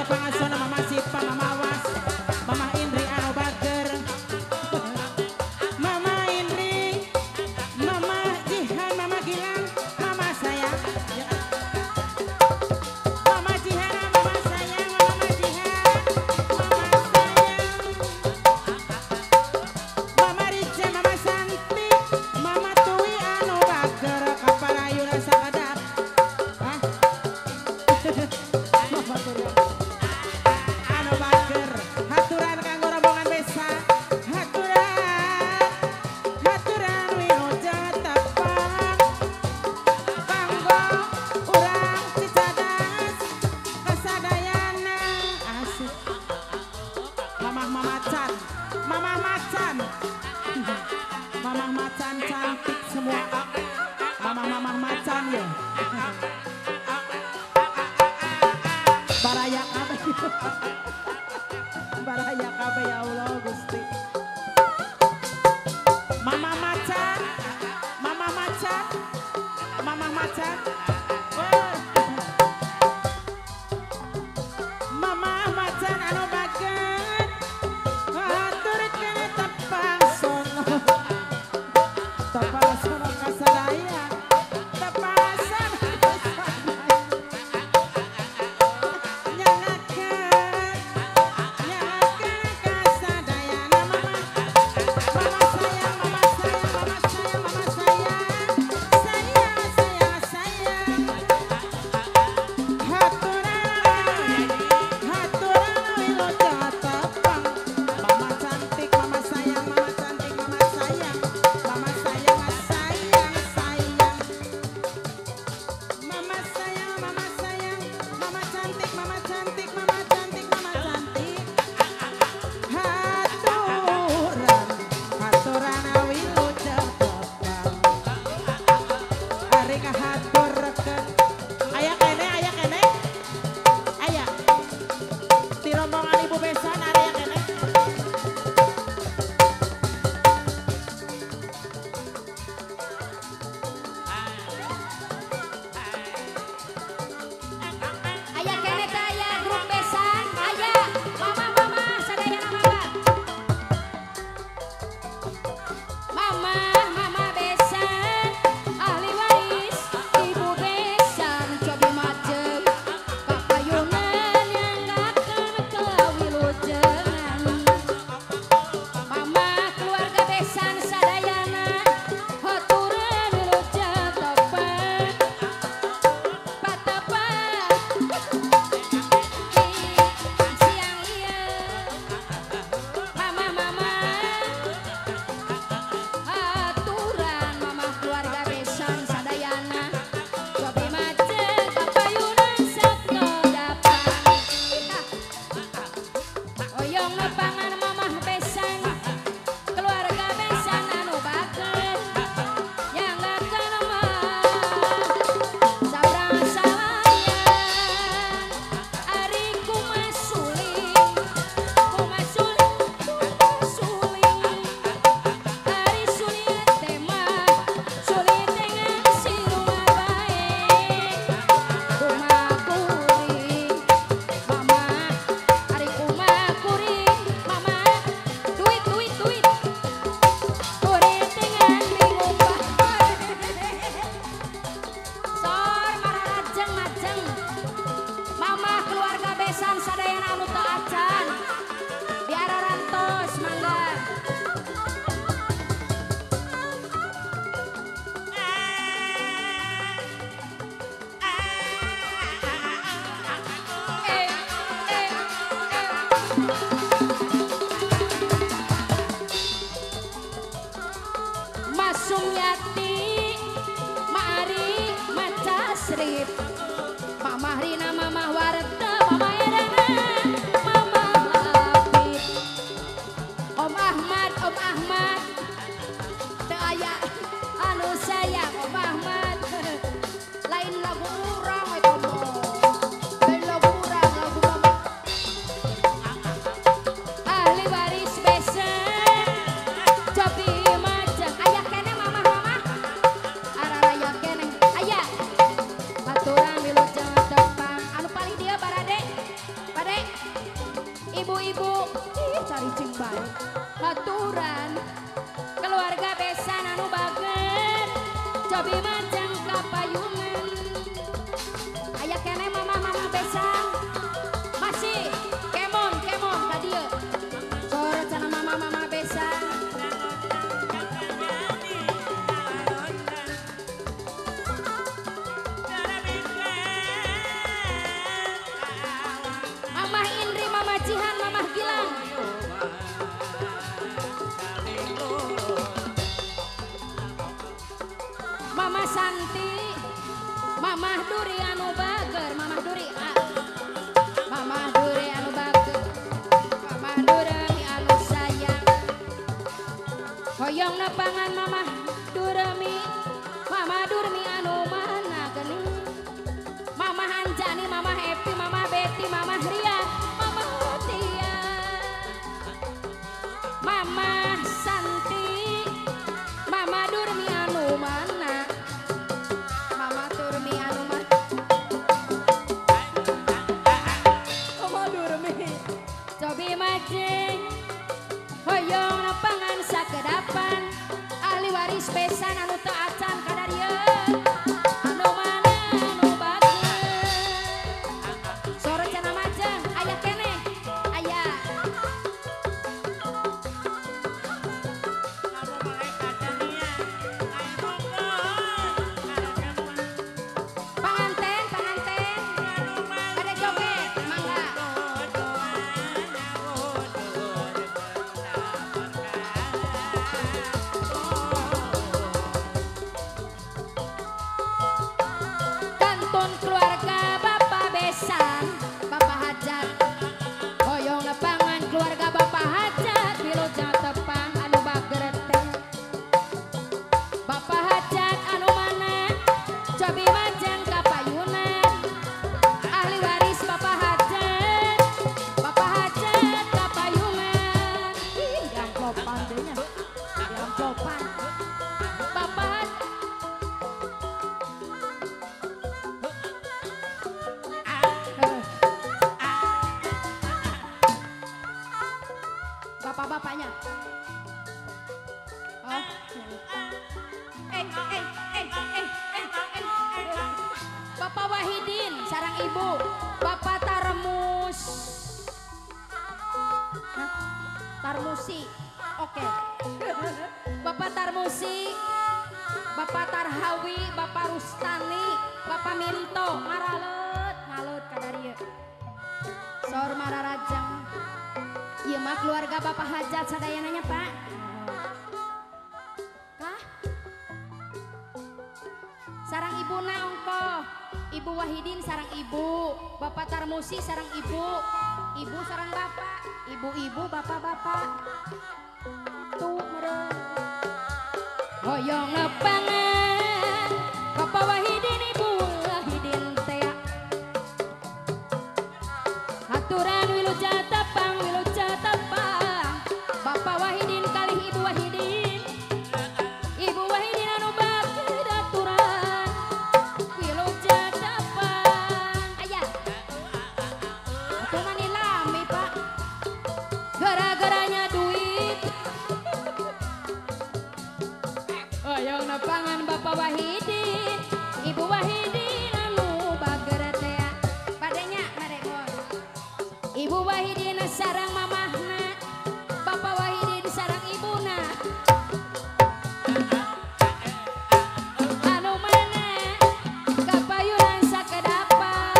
tepangasona Mama Sipa, Mama Awas, Mama Indri anu bager, Mama Indri, Mama Jihan, Mama Gilang, Mama sayang, Mama Jihan, Mama sayang, Mama Jihan, Mama sayang, Mama Rica, Mama Santi, Mama Tui anu bager, kaparayuna sakadap. Hah? Mama Tui anu bager, haturan kanggo rombongan besan, haturan, haturan wilujeng tepang, kanggo urang Cicadas kasadayana. Asik. Mamah Mamacan, Mamah Macan, Mamah Macan cantik semua. Mamah Mamah Macan ya. Baraya kabeh. Baraya kabeh ya Allah Gusti. Mama Macan, Mama Macan, Mama Macan. Wah. Mama Macan anu bager, haturkeun tepang sono. Tepang sono kasadaya, tepang sono kasadaya. Nyangakeun, nyangakeun kasadayana Mama. Mama sayang, Mama sayang, Mama sayang, Mama sayang, sayang, sayang, sayang. Haturan, haturan wilujeng tepang. Mama cantik, Mama sayang, Mama cantik, Mama sayang, Mama sayang, sayang, sayang. Mama sayang, Mama sayang, Mama cantik, Mama cantik, Mama cantik, Mama cantik. Haturan, haturan wilujeng tepang. Ari kahaturkeun. Aya keneh, aya keneh. Aya. Ti rombongan Ibu Besan aya keneh. Aya keneh teh aya grup besan, aya mama mama sadayana mama. Mama mama besan, ahli waris ibu besan cobi macem kapayungan nyangakeun kawilujengan. Mama keluarga besan sadayana haturan wilujeng tepang. Patapang siang lieur. Mama mama aturan mama keluarga besan sadayana cobi macet kapayunan sakedapan. Oyong nepangan mamah besan keluarga besan anu bager nyanggakeun mah sabrang salayan. Ari kumasuling, kumasuling, kumasuling. Ari sulit teh mah, sulit dengan sirunga bae. Kumakuring, mama, ari kumakuring, mama. Duit, duit, duit. Kuring dengan bingung bae. Sor mararajeng majeng. Mama keluarga besan sadayana anu teu acan. Diararantos mangga. Eh, eh, eh. Mas Sumyati, Mari Maca Srip, Mama Rina, Mama Warta, Mama Erana, Mama Apip, Om Ahmad, Om Ahmad, teu aya anu sayang Om Ahmad. Lain lagu urang eta mah. Lain lagu urang, lagu mama. Ahli waris besan, cobi macem. Aya keneh mamah mama, araraya keneh. Aya, aturan. Aturan keluarga besan anu bager cobi majeng kapayunan. Aya keneh mamah-mamah besan masih kemon kemon ka dieu. Sore cenah mamah-mamah besan. Mamah Indri, Mamah Jihan, Mamah Gilang. Mama Santi, Mamah Duri anu bager, Mamah Duri, Mamah Duri anu bager, Mamah Duri anu sayang. Hoyong nepangan Mamah Duremi, Mamah Durmi anu mana geuning. Mamah Anjani, Mamah Epi, Mamah Betty, Mamah Ria, Mamah Tia. Mamah Santi, Mamah Durmi anu mana. Mama Durmi anu mana. Mama Durmi. Cobi majeng hoyong nepangan sakedapan ahli waris besan anu teu acan kadarieu anu mana anu bager. Sore cenah majeng aya keneh aya. Panganten, panganten. Ada joget, mangga. Kantun keluarga Bapak Besan, Bapak Hajat. Hoyong nepangan keluarga Bapak Hajat, wilujeng tepang anu bager teh. Bapak Hajat anu mana? Cobi majeng kapayunan. Ahli waris Bapak Hajat, Bapak Hajat kapayunan. Ih, diamplopan deh nya. Diamplopan. Bapak Hajat. Bapak-bapaknya. Oh. Bapak Wahidin sarang ibu, Bapak Tarmus. Hah? Tarmusi. Oke. Bapak Tarmusi, Bapak Tarhawi, Bapak Rustani, Bapak Minto, maralet, ngalut kadarieu. Sor mararajeng. Ieu mah keluarga Bapak Hajat sadayananya, Pak. Kah? Sarang ibuna ongkoh. Ibu Wahidin sarang ibu, Bapak Tarmusi sarang ibu, ibu sarang bapak, ibu-ibu, bapak-bapak. Tuh meureun. Hoyong nepangan Bapak Wahidin, Ibu Wahidin teh. Aturan wilujeng tepang, wilujeng tepang. Bapak Wahidin kalih Ibu Wahidin. Ibu Wahidin anu bager aturan wilujeng tepang. Aya. Atuh mani lami, Pak. Gara-garanya duit. Hoyong nepangan Bapak Wahidin, Ibu Wahidin anu bager teh. Badenya bade mohon. Ibu Wahidin sarang mamahna, Bapak Wahidin sarang ibuna. Anu mana kapayunan sakedapan.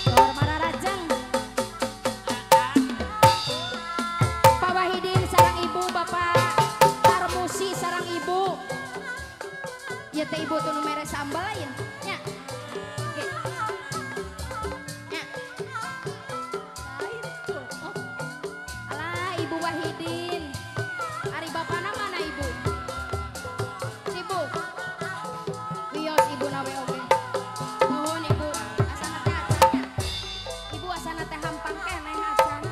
Sor mararajeng. Pak Wahidin sarang ibu, Bapak Tarmusi sarang ibu. Ieu teh ibu tuh nu mere sambal lain nya. Oke. Nya. Lain tuh. Oh. Alah Ibu Wahidin. Ari bapana mana ibu? Sibuk. Wios ibu nawe oge. Nuhun ibu. Asana teh acan nya. Ibu asana teh hampang keneh acan.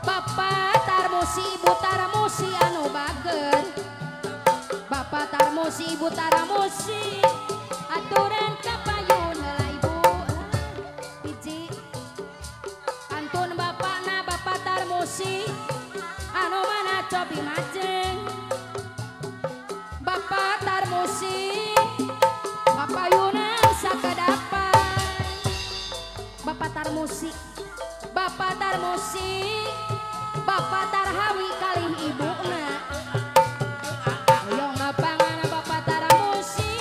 Bapak Tarmusi, Ibu Tarmusi anu bager. Bapak Tarmusi, Ibu Tarmusi, aturan kapayun heula ibu. Hiji. Kantun bapakna Bapak Tarmusi, Sobi Majeng, Bapak Tarmusi, Bapak Yunan sakedapan, Bapak Tarmusi, Bapak Tarmusi, Bapak Tarhawi kalih ibuna. Hoyong lapangan Bapak Tarmusi,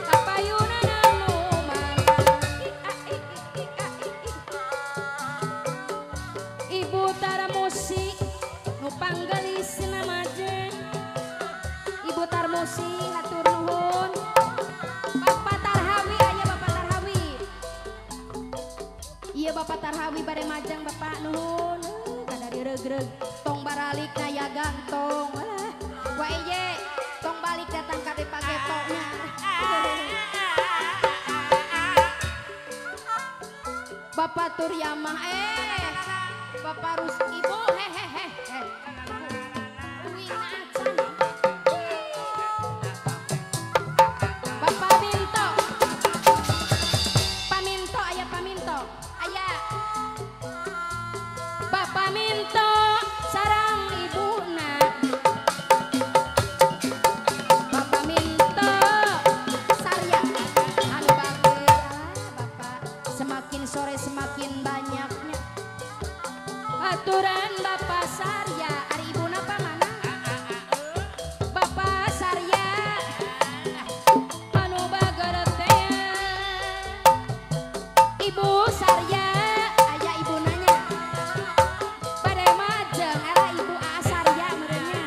kapayunan anu mana. Ibu Tarmusi nu panggelisna majeng. Ibu Tarmusi hatur nuhun. Bapak Tarhawi aya Bapak Tarhawi. Iya Bapak Tarhawi bade majeng Bapak nuhun. Kada diregreg tong baralik na ya gantong. Wa iye tong balik datang ka pagetoknya. Bapak Turyamah Bapak Rus Ibu hehehe. Bapak Minto. Paminto aya Paminto. Aya. Bapak Minto sareng ibuna. Bapak Minto Sarya anu bager. Bapak semakin sore semakin banyaknya. Aturan Bapak Sarya, ari ibuna pa mana? Bapak Sarya anu bager teh. Ibu Sarya aya ibunanya. Bade majeng era Ibu A Sarya meureunnya.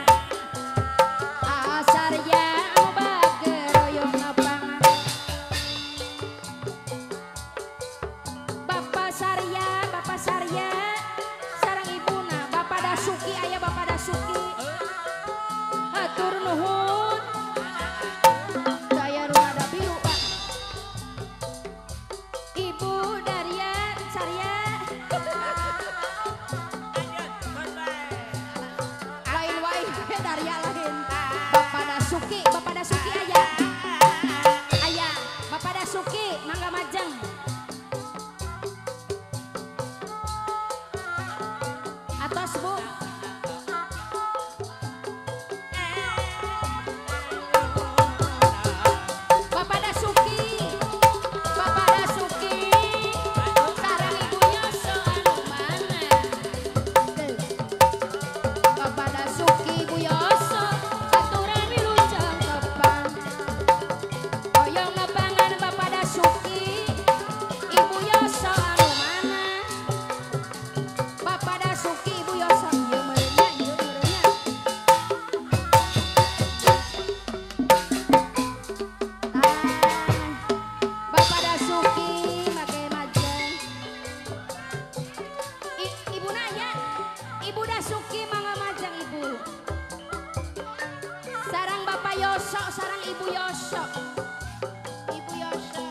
A Sarya anu bager hoyong lapangan. Bapak Sarya, Bapak Sarya sareng ibuna, Bapak Dasuki aya Bapak Dasuki. Hatur nuhun. Daya rada biru Pak. Ibu Daria Sarya. Lain wae Daria lain. Bapak Dasuki, Bapak Dasuki aya. Aya, Bapak Dasuki mangga majeng. Atos Bu. Bapak Dasuki, Bapak Dasuki, sareng Ibu Yoso anu mana? Bapak Dasuki, Ibu Yoso, aturan wilujeng tepang. Hoyong lapangan Bapak Dasuki, Ibu Yoso anu mana? Bapak Dasuki, Ibu Yoso, ieu meureunnya, ieu meureunnya. Tah, Bapak Dasuki make majeng. Ibu nanya, Ibu Dasuki mangga majeng Ibu. Sarang Bapak Yoso, sarang Ibu Yoso. Ibu Yoso.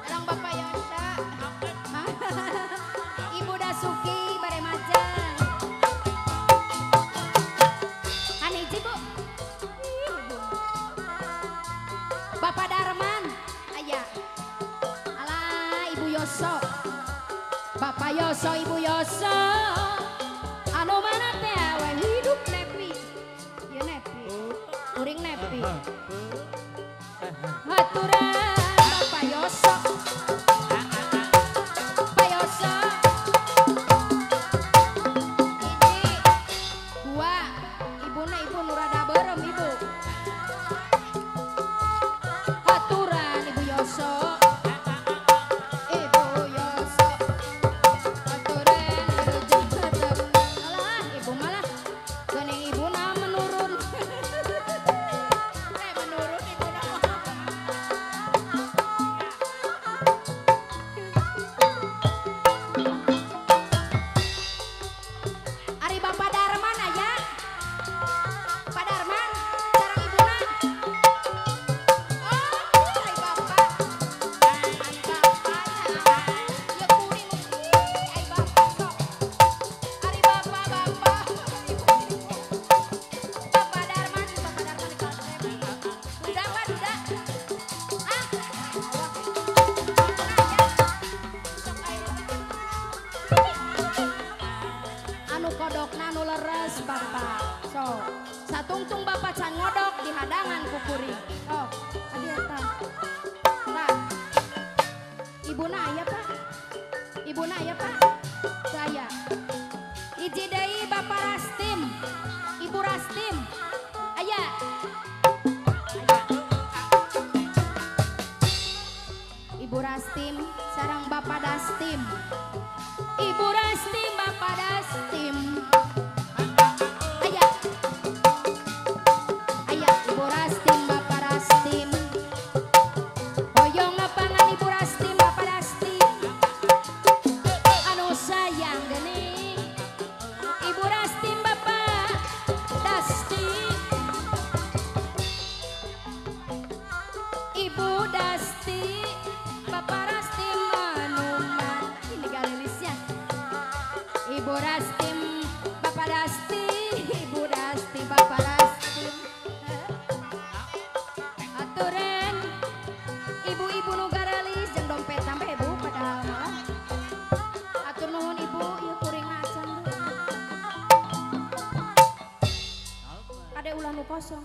Sarang Bapak Yoso. Ibu Dasuki bade majeng. Anu hiji Bu. Ih, Bu. Bapak Darman aya. Alah Ibu Yoso. Bapak Yoso, Ibu Yoso. Anu mana teh awe hidup nepi. Ieu nepi. Kuring nepi. Haturan Bapak Yoso. Bapak Yoso. Hiji, dua, ibuna ibu nu rada beureum ibu. Haturan Ibu Yoso. Ibu Yoso. Haturan wilujeng tepang. Alah, ibu malah geuning ibuna menurun. Menurun ibuna mah. anu leres Bapak. So, satungtung Bapak can ngodok di hadangan ku kuring. Oh, adi eta. Tah. Ibuna aya Pak? Ibuna aya Pak? Saya. Hiji deui Bapak Rastim. Ibu Rastim. Aya. Aya. Ibu Rastim sareng Bapak Dastim. Ibu Rastim Bapak Dastim. Aya. Aya Ibu Rastim Bapak Rastim. Hoyong lapangan Ibu Rastim Bapak Dastim. Anu sayang geuning Ibu Rastim Bapak Dastim. Ibu Dasti Bapak Rastim anu ini garilisnya. Ibu Rastim Bapak Dasti, Ibu Dasti Bapak Rastim. Aturan ibu-ibu nu garalis jeung dompet sampe ibu padahal malah. Atur nuhun ibu, ieu kuringna acan deui. Ade ulah nu kosong.